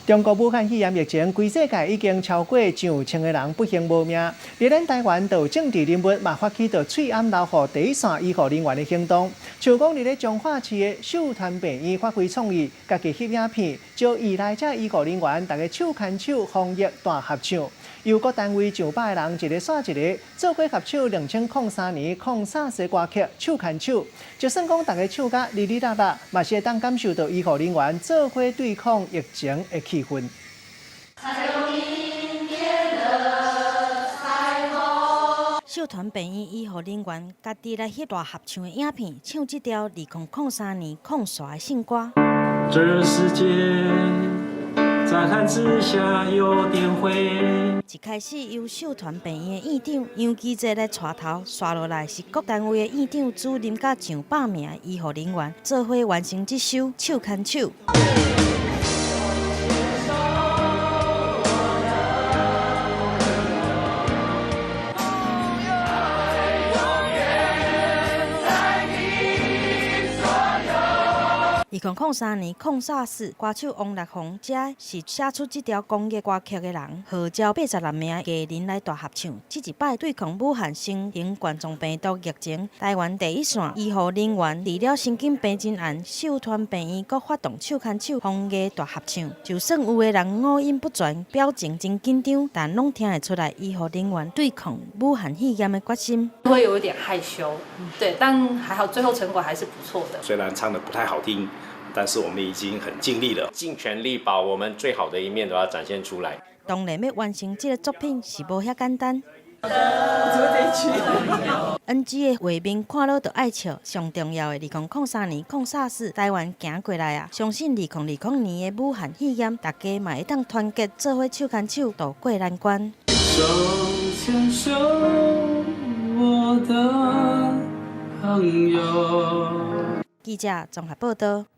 中國武漢肺炎疫情，規世界已經超過上千个人不幸無命。佇咱台灣，就有政治人物嘛發起著喙罨流予第一線醫護人員的行動。像講佇咧彰化市的秀傳病院發揮創意，家己翕影片，招伊來遮醫護人員，逐家手牽手防疫大合唱。由各單位上百个人一个紲一个，做伙合唱2003年抗 SARS 歌曲《手牽手》。就算講逐家唱甲哩哩啦啦，嘛是會當感受到醫護人員做伙對抗疫情的氣氛。彩虹。秀傳病院醫護人員家己來翕大合唱的影片，唱這條2003年抗 SARS 的聖歌。這世界乍看之下有點灰。一開始由秀傳病院的院長楊基哲來帶頭，紲落來是各單位的院長、主任佮上百名醫護人員，做伙完成這首《手牽手》。2003年抗 SARS 歌手王力宏，這是寫出這條公益歌曲的人，號召86名藝人來大合唱。這一擺對抗武漢新型冠狀病毒疫情，台灣第一線醫護人員除了神經病真案、秀傳病院，閣發動手牽手防疫大合唱。就算有的人五音不全，表情真緊張，但攏聽會出來醫護人員對抗武漢肺炎的決心。會有一點害羞，對，但還好，最後成果還是不錯的。雖然唱得不太好聽，但是我們已經很盡力了，盡全力把我們最好的一面都要展現出來。當然，欲完成這个作品是無遐簡單。NG 的畫面看了就愛笑，上重要的2003年抗 SARS，台灣行過來啊！相信2020年的武漢肺炎，大家嘛會當團結做伙手牽手渡過難關。手牽手，我的朋友。記者綜合報道。